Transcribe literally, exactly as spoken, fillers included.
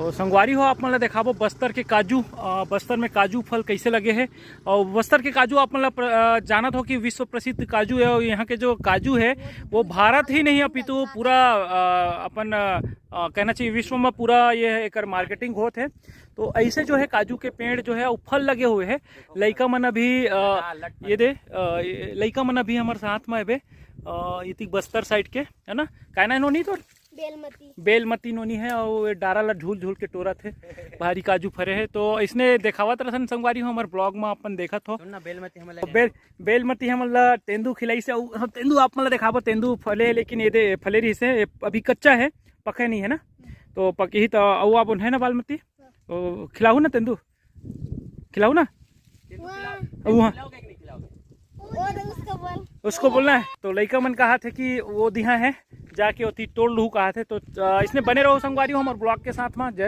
तो संगवारी हो, आप मन ला देखाबो बस्तर के काजू। अ, बस्तर में काजू फल कैसे लगे हे, और बस्तर के काजू आप मन ला प्र-, अ, जानत हो कि विश्व प्रसिद्ध काजू है, और यहाँ के जो काजू है वो भारत ही नहीं अपितु पूरा, अ, अपन, अ, अ, कहना चाहिए विश्व में पूरा ये है, एकर मार्केटिंग होत है। तो ऐसे जो है काजू के पेड़ जो है वो फल लगे हुए हैं। लइका मन अभी, अ, ये दे, अ, ये लइका मन अभी हमारे साथ में अबे, अ, इतिक बस्तर साइड के है ना, कहना है नोनी तो बेलमती। बेलमती नोनी है, और ये डारा ला झूल झूल के टोरत है, भारी काजू फरे है। तो इसने देखावत रहन संगवारी हो, हमारे ब्लॉग में अपन देखत हो। सुन ना, बेलमती हमला तो बेल बेलमती हमन ला तेंदू खिलाई से, उ-, तेंदू आप मन ला देखाबो, तेंदू फले, लेकिन ये दे फले रही से, ये अभी कच्चा है, पके नहीं है ना, तो पकी ही तो। अउ आप है ना बालमती, तो खिलाहू ना तेंदू, खिलाहू ना। अउ हाँ, वो तो उसको बोल। उसको बोलना है। तो लइका मन कहा थे कि वो दिहा है, जाके ओती तोड़ लूहू कहा थे। तो अ, इसने बने रहो संगवारी हो हमारे ब्लॉग के साथ में। जय